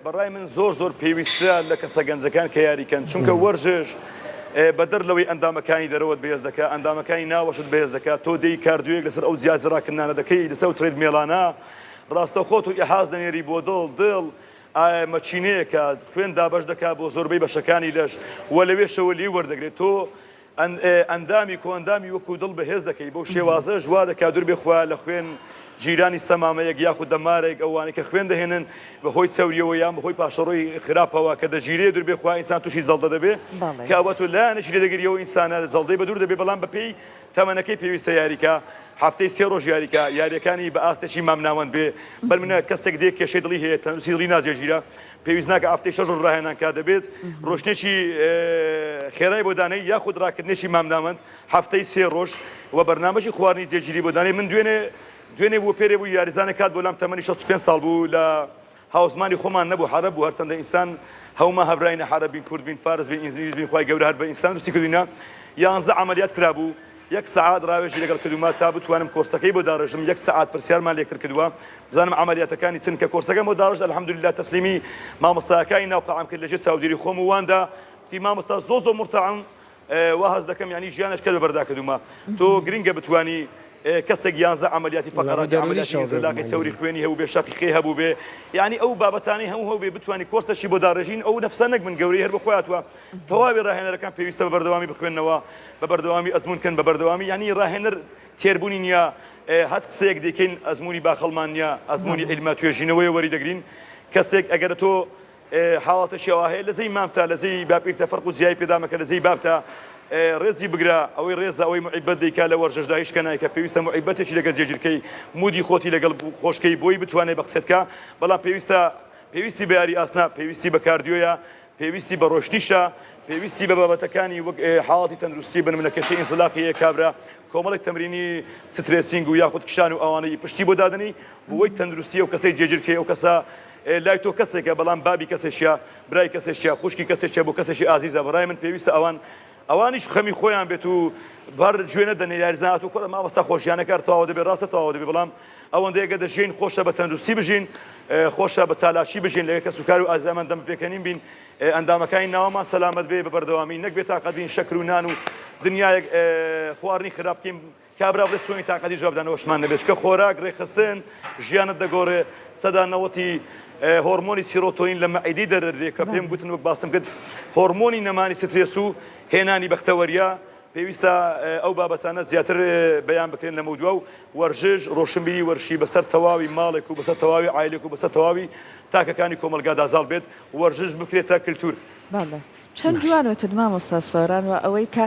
بەڕای من زۆر زۆر پێویسترە لە کەسە گەنجەکان کە یاریکەن چونکە وەرزش بەدەر لەوەی ئەندامەکانی دەرەوەت بەهێز دەکا ئەندامەکانی ناوەشت بەهێز دەکا تۆ دێی cardio یەک لەسەر ئەو جیازی ڕاکردنانە دەکەی لەسەر ئەو treadmill انە ڕاستەوخۆ تۆ ئیحاز دەنێری بۆ دڵ دڵ مەکینەیەکە خوێن دابەش دەکا بۆ زۆربەی بەشەکانی لەش و لەوێشەوە لێی وەردەگرێت تۆ ئەندامی کۆئەندامی وەکو دڵ بەهێز دەکەی بەو شێوازەش وا دەکا دوور بێ خوا لە خوێن. گیرانی سەمامەیەک یاخود دەمارێک ئەوانەی کە خوێن دەهێنن بە هۆی چەوریەوە یان بە هۆی پاشەڕۆی خراپەوە کە دەگیرێ دوور بێ خوا ئینسان تووشی جەڵدە دەبێ کە ئەوە تۆ لایەنێکی لێ دەگری ئەو ئینسانە جەڵدەی بە دوور دەبێ بەڵام بە پێی تەمەنەکەی پێویستە یاریکا هەفتەی سێ ڕۆژ یاریکا یاریەکانی بە ئاستێکی مامناوەند بێ بەرمنە کەسێک دێ کێشەی دڵی هەیە تەندروستی دڵی ناجێگیرە پێویست ناکە هەفتەی شەش ڕۆژ ڕاهێنان کا دەبێت ڕۆشتنێکی خێرای بۆ دانەی یاخود ڕاکردنێکی مامناوەند هەفتەی سێ ڕۆژ و بەرنامەکی خواردنی جێگیری بۆ دانێ من دوێنێ دوێنێ بوو پێرێ بوو یاریزانێک هات بۆ لام تەمەنی 65 ساڵ بوو لە هاوزمانی خۆمان نەبوو عەرەب بوو هەرچەندە ئینسان هەوما هەبراینە عەرەب بین کورد بین فارس بین ئینگلیز بین خوای گەورە هەر بە ئینسان دروستی کردوینە یانزە عەمەلیات کرابوو یەک سەعات ڕاوێژی لەگەڵ کردوومە تا بتوانم کۆرسەکەی بۆ داڕێژم یەک سەعات پرسیارمان لێکتر کردووە بزانم عەمەلیاتەکانی چن کە کۆرسەکەم بۆ داڕشت الحمدلله تەسلیمی مامۆستاکانی ناو قاعەم کرد لەژێر چاودێری خۆم و واندا وتی مامۆستا زۆر زۆر مورتاعم وا هەست دەکەم یانی ژیانش کەر بەبەردا کردوومە تۆ گرنگە بتوانی کەسێک یانزە عملیاتی فقراتی عملیاتی ئینزلاقی چەوری خوێنی هەبوو بێ شەقی خێ هەبوو بێ یعنی ئەو بابەتانەی هەموو هەبوو بێ بتوانی کۆرسەشی بۆ داڕێژین ئەو نەفسە نەک من گەورەی هەر بە خۆی هاتووە تەواوی ڕاهێنەرەکان پێویستە بە بەردەوامی بخوێننەوە بە بەردەوامی ئەزموون کەن بە بەردەوامی یعنی ڕاهێنەر تێربوونی نییە هەست قسەیەک دەکەین ئەزمموی باخەڵمان نییە ئەزمموی عیلمە توێژینەوەی وەری دەگرین کەسێک ئەگەر تۆ حاڵەتەکی ئەوا هەیە لە زەی مامتە لە زەی باپیرتە فەرق و جیای پێدا مەکە لە زەی بابتە ڕێزی بگرە ئەوەی ڕێزە ئەوەی معیبەت دەیکا لە وەرزشدا هیچ کە نایکە پێویستە معیبەتێکی لەگەڵ جێگیرکەی مودی خۆتی لەگەڵ خۆشکەی بۆی بتوانێت بە قسەت کا بەڵام پێویستە پێویستی بە یاری ئاسنا پێویستی بە کاردیۆیە پێویستی بە ڕۆشتیشە پێویستی بە بابەتەکانی وەک حاڵەتی تەندروستی بنمونە کێشەی ئینزلاقی هەیە کابرا کۆمەڵێک تەمرینی stretching و یاخود کشان و ئەوانەی پشتی بۆ دادەنی بۆی تەندروستی ئەو کەسەی جێگیرکەی ئەو کەسە لای تۆ کەسێکە بەڵام بابی کەسێکیە برای کەسێکیە خوشکی کەسێکیە بۆ کەسێکی ئازیزە بەڕای من پێویستە ئەوان ئەوانیش خەمی خۆیان بێت و بەر گوێ نەدەنێ یاریزان هاتوو کوڕە مامۆستا خۆشیانەکە هەر تەواو دەبێ ڕاستە تەواو دەبێ بەڵام ئەوەندەیە گە دەژین خۆشە بە تەندروستی بژین خۆشە بە چالاکی بژین لەگەڵ کەسوکار و ئازیزانمان دەم پێکەنین بین ئەندامەکانی ناوەمان سەلامەت بێ بە بەردەوامی نەک بێتاقەت بین شەکر و نان و دنیایەک خواردنی خراپ بکەین کابرا بڵێ چۆنی تاقەتی جوابدانەوەشمان نەبێت چونکە خۆراک ڕێکخستن ژیانت دەگۆڕێ سەدا نەوەتی هۆرمۆنی سیرۆتۆنین لە مەعیدەی دەرەدرێ کە پێم گوتن وەک باسم کرد هۆرمۆنی نەمانی سترێس و هێنانی بەختەوەریە پێویستە ئەو بابەتانە زیاتر بەیان بکرێن لەمەودوا و وەرزش ڕۆشنبیری وەرزشی بەسەر تەواوی ماڵێک و بەسەر تەواوی عایلێک و بەسەر تەواوی تاکەکانی کۆمەڵگادا زاڵ بێت وەرزش بکرێتە کلتور. بەڵێ چەند جوان وتت مامۆستا سۆران وە ئەوەی کە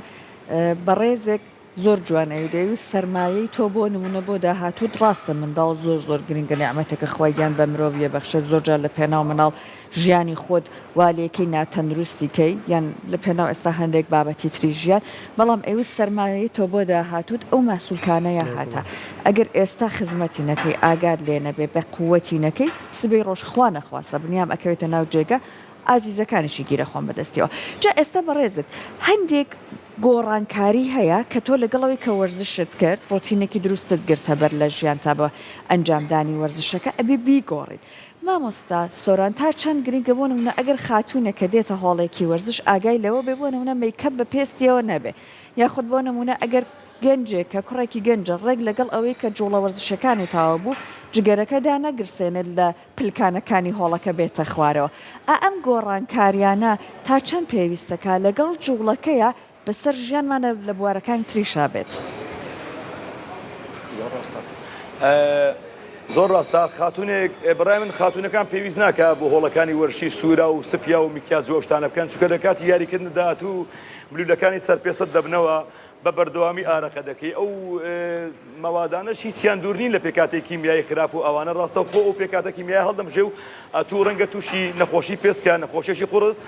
بەڕێزێک زۆر جوان ئەوی دەیویست سەرمایەی تۆ بۆ نمونە بۆ داهاتوت ڕاستە منداڵ زۆر زۆر گرنگە نیعمەتێکە خوای گیان بە مرۆڤ یەبەخشێت زۆر جار لە پێناو مناڵ ژیانی خۆت وا لێکەی ناتەندروستی کەی یان لە پێناو ئێستا هەندێک بابەتی تری ژیان بەڵام ئەیوست سەرمایەی تۆ بۆ داهاتوت ئەو ماسولکانەیە هاتە ئەگەر ئێستا خزمەتی نەکەی ئاگات لێ نەبێ بە قوتی نەکەی سبەی ڕۆژ خوا نەخواستە بنیام ئەکەوێتە ناو جێگە ئازیزەکانیشی گیرە خۆم بەدەستیەوە جا ئێستا بەڕێزت هەندێک گۆڕانکاری هەیە کە تۆ لەگەڵ ئەوەی کە وەرزشت کرد ڕۆتینێکی دروستت گرتە بەر لە ژیانتا بە ئەنجامدانی وەرزشەکە ئەبێ بیگۆڕیت مامۆستا سۆران تا چەند گرنگە بۆ نمونە ئەگەر خاتوونێک کە دێتە هۆڵێکی وەرزش ئاگای لەوە بێ بۆ نمونە مەیکەپ بە پێستیەوە نەبێ یاخود بۆ نمونە ئەگەر گەنجێک کە کوڕێکی گەنجە ڕێک لەگەڵ ئەوەی کە جوڵە وەرزشەکانی تەواو بوو جگەرەکە دانەگرسێنێت لە پلکانەکانی هۆڵەکە بێتە خوارەوە. ئا ئەم گۆڕانکاریانە تا چەند پێویستە کا لەگەڵ جوڵەکەیا بەسەر ژیانمانە لە بوارەکانی تریشا بێت؟ زۆر ڕاستە خاتونێک بەڕای من خاتونەکان پێویست ناکا بۆ هۆڵەکانی وەرزشی سورا و سپیا و میکیاج و ئەو شتانە بکەن چونکە لە کاتی یاریکردن داهاتوو ملولەکانی سەر پێست دەبنەوە بە بەردەوامی ئارەقە دەکەی ئەو مەوادانەش هیچیان دوور نین لە پێکهاتەی کیمیایی خراپ و ئەوانە ڕاستەوخۆ ئەو پێکهاتە کیمیایە هەڵدەمژێ و ئەتوو ڕەنگە تووشی نەخۆشی پێست کە نەخۆشیەکی قوڕس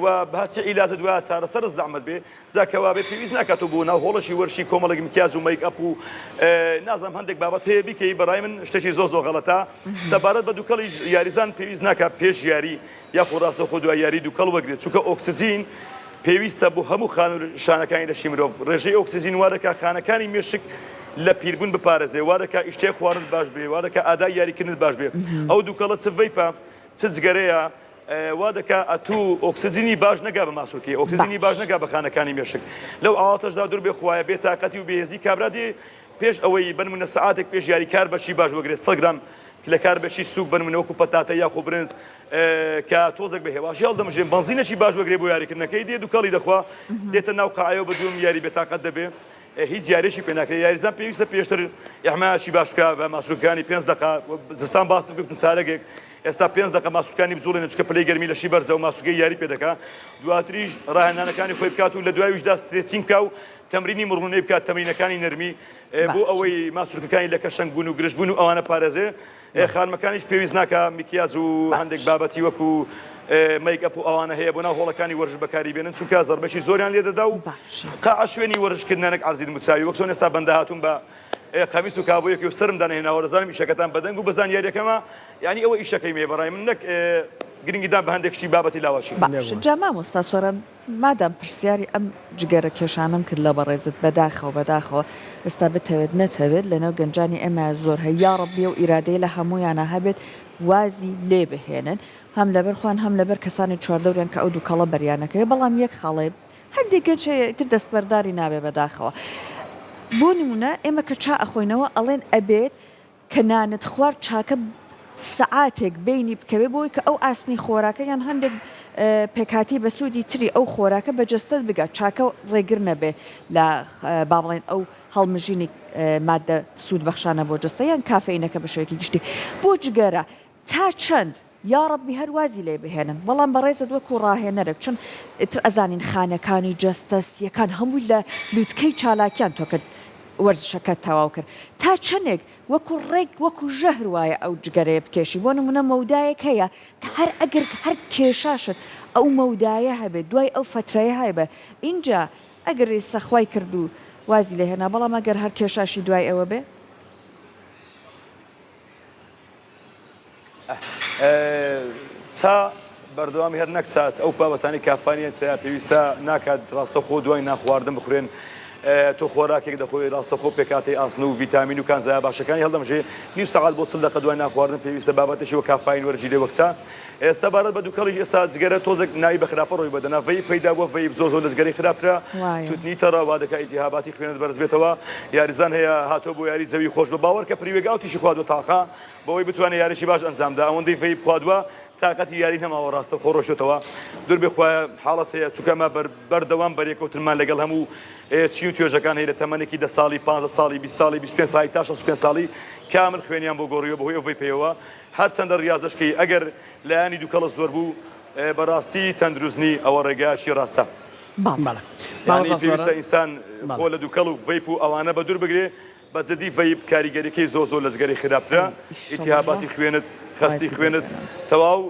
و بە هەرچی عیلاجە دوایە چارەسەرت زەحمەت بێ جا کەوابێ پێویست ناکات و بۆ ناو هۆڵەکی وەرزشی کۆمەڵێک مکیاج و مەیک ئەپ و نازانم هەندێک بابەت هەیە بیکەی بەڕای من شتێکی زۆر زۆر غەڵەتە سەبارەت بە دووکەڵی یاریزان پێویست ناکات پێش یاری یاخۆ ڕاستەوخۆ دوای یاری دووکەڵ وەگرێت، چونکە ئۆکسجین پێویستە بۆ هەموو خانە و شانەکانی لەشی مرۆڤ، ڕێژەی ئۆکسجین وا دەکات خانەکانی مێشک لە پیربوون بپارێزێ، وا دەکات ئیشتیای خواردنت باش بێ، وا دەکات ئادای یاریکردنت باش بێ، ئەو دووکەڵە چ vape ە چ جگەرەیە وا دەکات ئەتوو ئۆکسجینی باش نەگا بە ماسولکەی، ئۆکسجینی باش نەگا بە خانەکانی مێشک، لەو حاڵەتەشدا دوور بێ خوایە بێتاقەتی و بێهێزی کابرا دێ پێش ئەوەی بنمونە سەعاتێک پێش یاری کاربەکی باش وەگرێ 100 گرام لە کاربەکی سوک بنمونە وەکو پەتاتە یاخۆ برنج کە تۆزێک بە هێواشی هەڵدەمژێن بەنزینێکی باش وەگرێ بۆ یاریکردنەکەی دێ دوکەڵی دەخوا دێتە ناو قاعەیەوە بە دووەم یاری بێتاقەت دەبێ. هیچ یاریەکی پێ ناکرێت یاریزان پێویستە پێشتر ئیحمایەکی باش بکا بە ماسولکانی پێنج دەقە زستان باستم گوتم چارەگێک ئێستا پێنج دەقە ماسولکانی بجوڵێنێ چونکە پلەی گەرمی لەشی بەرزە و ماسولکەی یاری پێ دەکا دواتریش ڕاهێنانەکانی خۆی بکات و لە دواییشدا stretching بکا و تەمرینی مڕنونەی بکات تەمرینەکانی نەرمی بۆ ئەوەی ماسولکەکانی لە کەشەنگ بوون و گرژ بوون و ئەوانە پارێزێ خانمەکانیش پێویست ناکا میکیاج و هەندێک بابەتی وەکو make up و ئەوانە هەیە بۆ ناو هۆڵەکانی وەرزش بەکاری بێنن چونکە زەربەشی زۆریان لێ دەدا و قاعە شوێنی وەرزشکردنە نەک عەرزی دموچاوی وەک چۆن ئێستا بەندە هاتووم بە قەمیس و کابۆیەکی و سەرم دانەهێناوە دەزانم ئیشەکەتان بەدەنگ و بە زانیاریەکەمە یعنی ئەوە ئیشەکەی مێ بەڕای من نەک گرنگیدان بە هەندێک شتی بابەتی لاوەکی. باشە جا مامۆستا سۆران مادام پرسیاری ئەم جگەرە کێشانەم کرد لە بەڕێزت بەداخەوە بەداخەوە ئێستا بتەوێت نەتەوێت لەنێو گەنجانی ئێمە زۆر هەیە یاڕەبی ئەو ئیرادەیە لە هەموویانا هەبێت وازی لێ بهێنن هەم لەبەر خۆیان هەم لەبەر کەسانی چواردەوریان کە ئەو دوکەڵە بەریان نەکەوێت بەڵام یەک خاڵێ هەندێک گەنج هەیە ئیتر دەستبەرداری نابێ بەداخەوە بۆ نمونە ئێمە کە چا ئەخۆینەوە ئەڵێن ئەبێت کە نانت خوارد چاکە سەعاتێک بەینی بکەوێ بۆی کە ئەو ئاسنی خۆراکە یان هەندێک پێکهاتەی بەسوودی تری ئەو خۆراکە بە جەستەت بگات چاکە ڕێگر نەبێ لە با بڵێن ئەو هەڵمژینی ماددە سوودبەخشانە بۆ جەستە یان کافەینەکە بە شێوەیەکی گشتی بۆ جگەرە تا چەند یاڕەبی هەر وازی لێ بهێنن بەڵام بەڕێزت وەکو ڕاهێنەرێک چون ئیتر ئەزانین خانەکانی جەستە سیەکان هەمووی لە لوتکەی چالاکیان تۆ کە وەرزشەکەت تەواو کرد تا چەنێک وەکو ڕێک وەکو ژەهر وایە ئەو جگەرەیە بکێشی بۆ نمونە مەودایەک هەیە کە هەر ئەگەر هەر کێشاشت ئەو مەودایە هەبێت دوای ئەو فەترەیە هەبێ ئینجا ئەگەر ئێستا خوای کرد و وازی لێ هێنا بەڵام ئەگەر هەر کێشاشی دوای ئەوە بێ. چا بەردەوامی هەر نەک چا ئەو بابەتانەی کافانیان تیا پێویستە ناکات ڕاستەخۆ دوای نان خواردن بخورێن تۆ خۆراکێک دەخۆی ڕاستەخۆ پێکاتەی ئاسن و ڤیتامین و کانزایە باشەکانی هەڵدەمژێ نیو سەعات بۆ چل دەقە دوای نان خواردن پێویستە بابەتێکی وەک کافاین وەرگیرێ وەک چا سەبارەت بە دوکەڵیش ئێستا جگەرە تۆزێک ناوی بە خراپە ڕۆی بەدەنا vape پەیدا بووە vape زۆر زۆر لە جگەرەی خراپترە توتنی تەڕە وا دەکا ئیلتیهاباتی خوێنت بەرز بێتەوە یاریزان هەیە هاتۆ بۆ یاری جەوی خۆش بە باوەڕ کە pre-workout یشی خواردوە تاقە بەوەی بتوانێت یاریی باش ئەنجام دا ئەوەندەی vape خواردوە تاقەتی یاری نەماوە ڕاستە خۆ ڕۆشتەوە دوور بێ خوایە حاڵەت هەیە چونکە ئەمە بەردەوام بەرێکەوتنمان لەگەڵ هەموو چین و توێژەکان هەیە لە تەمەنێکی دە ساڵی 15 ساڵی 20 ساڵی 25 ساڵی تا 65 ساڵی کامل خوێنیان بۆ گۆڕیوە بەهۆی ئەو vape ەوە هەرچەندە ڕیازەش کەی ئەگەر لایەنی دوکەڵە زۆر بوو بەڕاستی تەندروست نی ئەوە ڕێگایەکی ڕاستە. بەڵێ یانی پێویستە ئینسان خۆ لە دوکەڵ و vape و ئەوانە بەدوور بگرێ بە جدی vape کاریگەریەکەی زۆر زۆر لە جگەرەی خراپترە ئیلتیهاباتی خوێنت خەستی خوێنت تەواو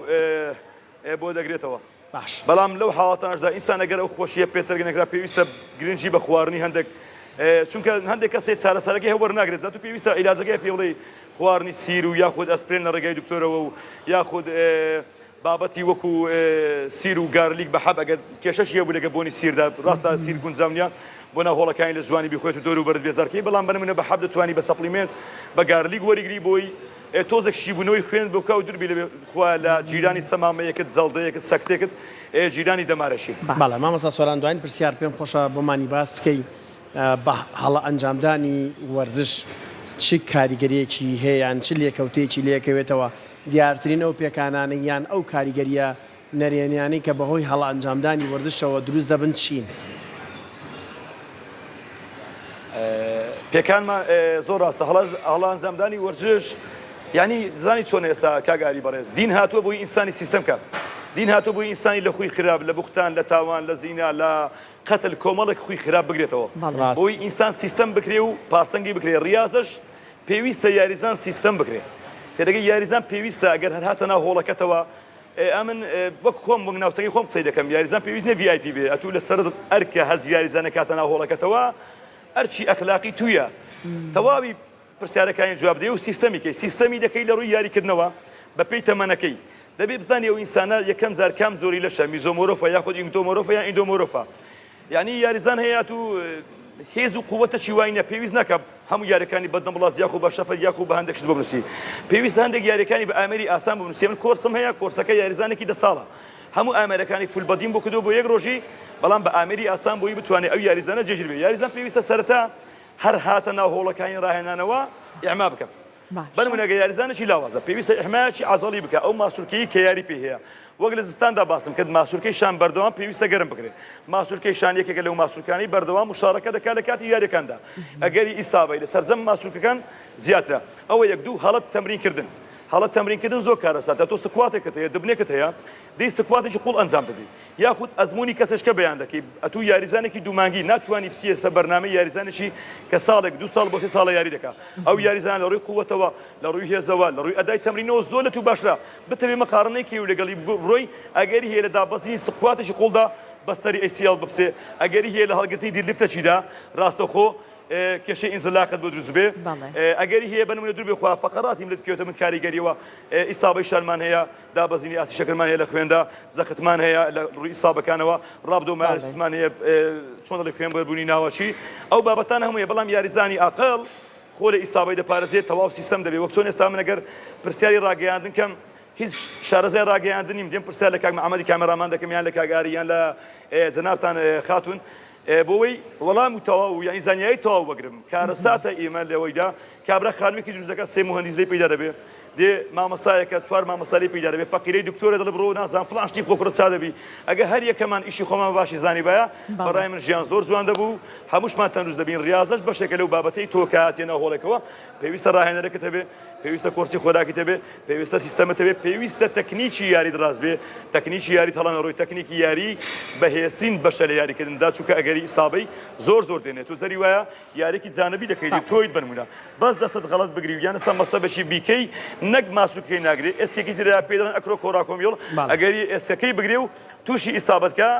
بۆ دەگرێتەوە. باش. بەڵام لەو حاڵەتانەشدا ئینسان ئەگەر ئەو خۆشییە پێ تەرک نەکرا پێویستە گرنگی بە خواردنی هەندێک چونکە هەندێک کەس هەیە چارەسەرەکەی هەر وەرناگرێت جا تو پێویستە عیلاجەکەی پێ بڵێی خواردنی سیر و یاخود ئەسپرێن لە ڕێگای دکتۆرەوە و یاخود بابەتی وەکو سیر و garlic بە حەب ئەگەر کێشەشی هەبوو لەگە بۆنی سیردا ڕاستە سیر گونجاو نییە بۆ ناو هۆڵەکانی لە جوانی بیخۆیت و دەور و بەرت بێزارکەی بەڵام بە نمونە بە حەب دەتوانی بە supplement بە garlic وەریگری بۆی تۆزێک شیبوونەوەی خوێنت بۆ بکا و دوور بی لە خوا لە جیرانی سەمامەیەکت جەڵدەیەکت سەکتێکت جیرانی دەمارەشی. بەڵێ مامۆستا سۆران دواین پرسیار پێم خۆشە بۆمانی باس بکەی بە هەڵە ئەنجامدانی وەرزش چ کاریگەریەکی هەیە یان چ لێکەوتەیەکی لێکەوێتەوە دیارترین ئەو پێکانانەی یان ئەو کاریگەریە نەرێنیانەی کە بەهۆی هەڵە ئەنجامدانی وەرزشەوە دروست دەبن چین؟ پێکانمان زۆر ڕاستە هەڵە هەڵە ئەنجامدانی وەرزش یعنی زانی چۆن ئێستا کاک ئاری بەڕێز دین هاتووە بۆی ئینسانی سیستەم کە دین هاتووە بۆی ئینسانی لە خوی خراپ لە بوختان لە تاوان لە زینا لە قەتل کۆمەڵێک خوی خراپ بگرێتەوە بۆی ئینسان سیستەم بکرێ و پارسەنگی بکرێ ڕیازەش پێویستە یاریزان سیستەم بکرێ تێدەگەی یاریزان پێویستە ئەگەر هەر هاتە ناو هۆڵەکەتەوە ئەمن وەک خۆم وەک ناوچەکەی خۆم قسەی دەکەم یاریزان پێویست نیە VIP بێ ئەتوو لەسەرت ئەرکە هەست یاریزانە کاتە ناو هۆڵەکەتەوە ئەرکی ئەخلاقی تویە تەواوی پرسیارەکانی جواب دەی و سیستەمی کەی سیستەمی دەکەی لە ڕووی یاریکردنەوە بە پێی تەمەنەکەی دەبێ بزانی ئەو ئینسانە یەکەم جار کام جۆری لەشە mesomorph ە یاخود ectomorph ە یان endomorph ە یانی یاریزان هەیە ئەتوو هێز و قوتەکی وای نیە پێویست ناکە هەموو یاریەکانی بە dumbbells یاخو بە شەفت یاخو بە هەندێک شت بۆ بنووسی پێویست هەندێک یاریەکانی بە ئامێری ئاسان بنووسی من کۆرسم هەیە کۆرسەکە یاریزانێکی دە ساڵە هەموو ئامێرەکانی full body م بۆ کردو بۆ یەک ڕۆژی بەڵام بە ئامێری ئاسان بۆی بتوانێت ئەو یاریزانە جێگیر بێ یاریزان پێویستە سەرەتا هەر هاتە ناو هۆڵەکانی ڕاهێنانەوە ئیحما بکە. باشە. بەنمونە گەر یاریزانێکی لاوازە پێویستە ئیحمایەکی عەزەڵی بکا ئەو ماسولکەیەی کە یاری پێی هەیە. وەک لە زستاندا باسم کرد ماسولکەی شان بەردەوام پێویستە گەرم بکرێت. ماسولکەی شان یەکێکە لەو ماسولکانەی بەردەوام مشارەکە دەکات لە کاتی یاریەکاندا. ئەگەری ئیسابەی لە سەرجەم ماسولکەکان زیاترە. ئەوە یەک دوو هەڵە تەمرین کردن. هەڵە تەمرین کردن زۆر کارەساتە تۆ squat ێکت هەیە دبنێکت هەیە دێی squat ێکی قوڵ ئەنجام دەدەی یاخود ئەزموونی کەسێکە بەیان دەکەی ئەتوو یاریزانێکی دوو مانگی ناتوانی بچیە سەر بەرنامەی یاریزانێکی کە ساڵێک دوو ساڵ بۆ سێ ساڵە یاری دەکا ئەو یاریزانە لە ڕووی قووەتەوە لە ڕووی هێزەوە لە ڕووی ئەدای تەمرینەوە زۆر لە توو باشترە بتەوێ مقارنەی کەی و لەگەڵی بڕۆی ئەگەری هەیە لە دابەزینی squat ێکی قوڵدا بەستەری ACL بپسێ ئەگەری هەیە لە هەڵگرتنی deadlift ەکیدا ڕاستەوخۆ کێشەی ئینزلاقت بۆ دروست بێ ئەگەری هەیە بە نمونە دوور بێ خوا فەقەراتی ملت بکەوێتە من کاریگەریەوە ئیسابەی شانمان هەیە دابەزینی ئاستی شەکرمان هەیە لە خوێندا زەختمان هەیە لە ڕووی ئیسابەکانەوە rhabdomyolysis مان هەیە چۆن دەڵێ خوێن بەربوونی ناوەکی ئەو بابەتانە هەموویە بەڵام یاریزانی ئاقڵ خۆ لە ئیسابەی دەپارێزێت تەواو سیستەم دەبێ وەک چۆن ئێستا من ئەگەر پرسیاری ڕاگەیاندن کەم هیچ شارەزای ڕاگەیاندن نیم دێم پرسیار لە کاک محەممەدی کامێرامان دەکەم یان لە کاک ئاری یان لە جەنابتان خاتوون بۆوەی وەڵام و تەواو یانی زانیاری تەواو وەگرم کارەساتە ئیمە لەوەیدا کابرا خانوێکی دروست دەکات سێ موهەندیس لێی پەیدا دەبێ دێ مامۆستایەکە چوار مامۆستا لێی پەیدا دەبێ فەقیرەی دکتۆرە دەڵێ بڕۆ نازانم فڵان شتی بخۆ کوڕە چا دەبی ئەگەر هەر یەکەمان ئیشی خۆمان بە باشی زانیبایە بەڕای من ژیان زۆر جوان دەبوو هەمووشمان تەندروست دەبین ڕیاضەش بەشێکە لەو بابەتەی تۆ کە هاتیە ناو هۆڵێکەوە پێویستە ڕاهێنەرەکەت هەبێ پێویستە کۆرسی خۆراکیت هەبێ، پێویستە سیستەمت هەبێ، پێویستە تەکنیکی یاریت ڕاست بێ، تەکنیکی یاریت هەڵە نەڕۆی، تەکنیکی یاری بەهێزترین بەشە لە یاریکردندا، چونکە ئەگەری ئیسابەی زۆر زۆر دێنێ، تۆ جاری وایە یاریەکی جانبی دەکەیت و تۆیت بەنمونە بەس دەستت غەڵەت بگری و یان سە مەستەبەشی بیکەی نەک ماسولکەی ناگرێ، ئێسکێکی ترە پێی دەڵێن acrocoracoideal، ئەگەری ئێسکەکەی بگرێ و تووشی ئیسابەت کا.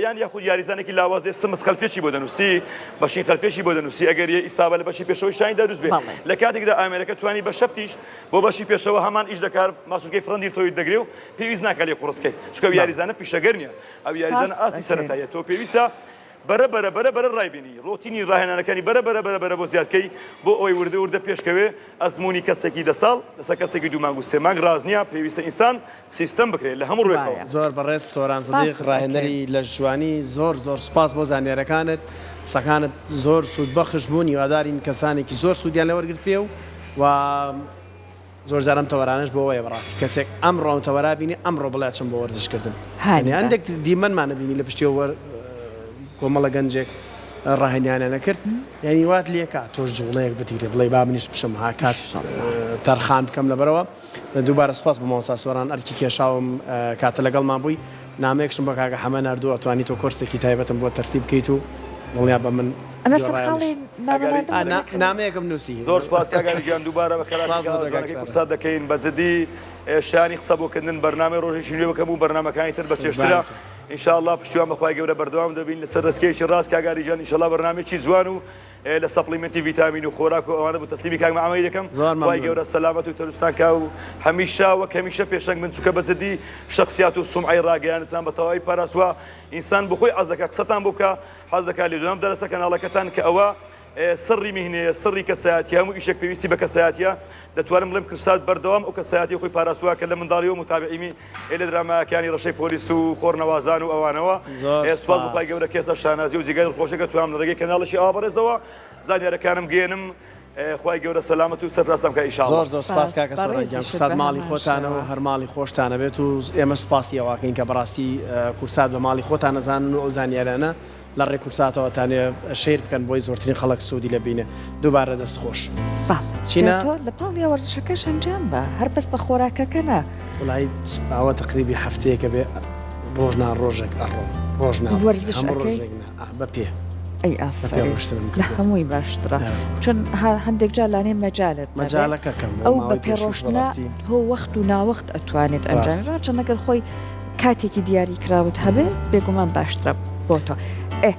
یان یاخود یاریزانێکی لاواز دێت سمس خەلفێکی بۆ دەنووسی بەشی خەلفێکی بۆ دەنووسی ئەگەر یە ئیسابە لە بەشی پێشەوەی شانی دەروست بێ لە کاتێکدا ئامێرەکە توانی بە شەفتیش بۆ بەشی پێشەوە هەمان ئیش دەکار ماسولکەی front deltoid دەگرێ و پێویست ناکات لێ قوڕسکەی چونکە ئەو یاریزانە پیشەگەر نییە ئەو یاریزانە ئاستی سەرەتاییە تۆ پێویستە بەرە بەرە بەرە بەرە ڕایبینی ڕۆتینی ڕاهێنانەکانی بەرە بەرە بەرە بەرە بۆ زیادکەی بۆ ئەوەی وردە وردە پێشکەوێ ئەزموونی کەسێکی دە ساڵ لەسەر کەسێکی دوو مانگ و سێ مانگ ڕاست نییە پێویستە ئینسان سیستەم بکرێت لە هەموو ڕوێکەوە. زۆر بەڕێز سۆران سدیق سپاست ڕاهێنەری ئەکەین. لەشجوانی زۆر زۆر سوپاس بۆ زانیارەکانت قسەکانت زۆر سوود بەخش بوون هیوادارین کەسانێکی زۆر سوودیان لێ وەرگرتبێ و و زۆر جار ئەم تەوەرانەش بۆ وەیە بەڕاستی کەسێک ئەمڕۆ ئەم تەوەرە بینی ئەمڕۆ بڵێ ئەچم بۆ وەرزش کردن هانی یانی بە. هەندێک دیمەنمان بینی لە پشتیەوە وەر کۆمەڵە گەنجێک ڕاهێنیانیان ئەکرد یانی وات لێکا تۆش جوڵەیەک بتگرێ بڵێی با منیش بچم ها کات ئیشەڵا. تەرخان بکەم لەبەرەوە دووبارە سوپاس بۆ مامۆستا سۆران ئەرکی کێشاوم کاتە لەگەڵمان بووی نامەیەکشم بۆ کاکە حەمە ناردووە ئەتوانی تۆ کۆرسێکی تایبەتم بۆ تەرتیب بکەیت و دڵنیا بە من ئەمە گوێڕایەڵیش سەرقاڵی نامە ئەگەر ناردن ئا بوو نا کاک حەمە؟ نامەیەکم نووسی زۆر سوپاس کاک ئاری گیان دووبارە بە خێرهاتنی سوپاس بۆ کەناڵە تۆ کاک جوانەکەی سارا. کوردسات دەکەین بە جدی شایانی قسە بۆ کردنن بەرنامەی ڕۆژێکی نوێ بکەم و بەرنامەکانی تر بە چێژترە قوربانی تۆ. ان شاء اللە پشتیوان بە خوای گەورە بەردەوام دەبین لەسەر ڕێچکەیەکی ڕاست کاک ئاری گیان ان شاء اللە بەرنامەیەکی جوان و لە supplement ی ڤیتامین و خۆراک و ئەوانە بۆ تەسلیمی کاک مەعمەری دەکەم زۆر خوای مەمنونم. گەورە سەلامەت و تەندروستان کا و هەمیشە وەک هەمیشە پێشەنگ بن چونکە بە جدی شەخسیات و سومعەی ڕاگەیاندنتان بە تەواوی پاراستوە ئینسان بۆ خۆی حەز دەکا قسەتان بۆ بکا حەز دەکا لێدوان بدات لەسەر کەناڵەکەتان کە ئەوە سڕی میهنەیە سڕی کەسایەتیە هەموو ئیشێک پێویستی بە کەسایەتیە دەتوانم بڵێم کوردسات بەردەوام ئەو کەسایەتی خۆی پاراستوە کە لە منداڵیەوە متابعیمی ئێ لە دراماکانی ڕەشەی پۆلیس و خۆرنەوازان و ئەوانەوە زۆر ئێ سوپاس بۆ خوای سوپاس. گەورە کە ئێستا شانازی و جێگای دڵخۆشە کە توانم لە ڕێگەی کەناڵێکی ئاوا بەڕێزەوە زانیارەکانم بگەیەنم ئێ خوای گەورە سەلامەت و سەرفرازتان بکا زۆر ئیشاڵڵا. زۆر سوپاس سپاس کاکە سۆران گیان بەڕێزیشت کورسات بە ماڵی هەمان خۆتانە و شێوە. هەر ماڵی خۆشتانە بێت و ئێمەش سوپاسی ئەوەکەین کە بەڕاستی کورسات بە ماڵی خۆتان ئەزانن و ئەو زانیارانە لە ڕێ کورساتەوە تانێ share بکەن بۆی زۆرترین خەڵک سوودی لێ بینێ دووبارە دەست خۆش. بەڵێ جا چینە. تۆ لە پاڵیا وەرزشەکەش ئەنجام بە هەر بەس بە خۆراکەکە نا. وەڵایی ئاوا تەقریبی هەفتەیەکە بێ ڕۆژ نا ڕۆژێک ئەڕۆم ڕۆژ نا ڕۆژێک وەرزش هەموو ئەکەی؟ ڕۆژێک نا ئا بە پێ ئەی بە پێ ئافەرین ڕۆشتنم لە کردووە هەمووی باشترە ئەرێ. چون ها هەندێک جار لانەیە مەجالت نەبێ مەجالەکە کەم بووە ئەو بە ماوەی پێ پێشووش ڕۆشتنە بەڕاستی تۆ وەخت و ناوەخت ئەتوانێت ئەنجامی ڕاست. بە چەند ئەگەر خۆی کاتێکی دیاری کراوت هەبێ بێگومان باشترە بۆ تۆ.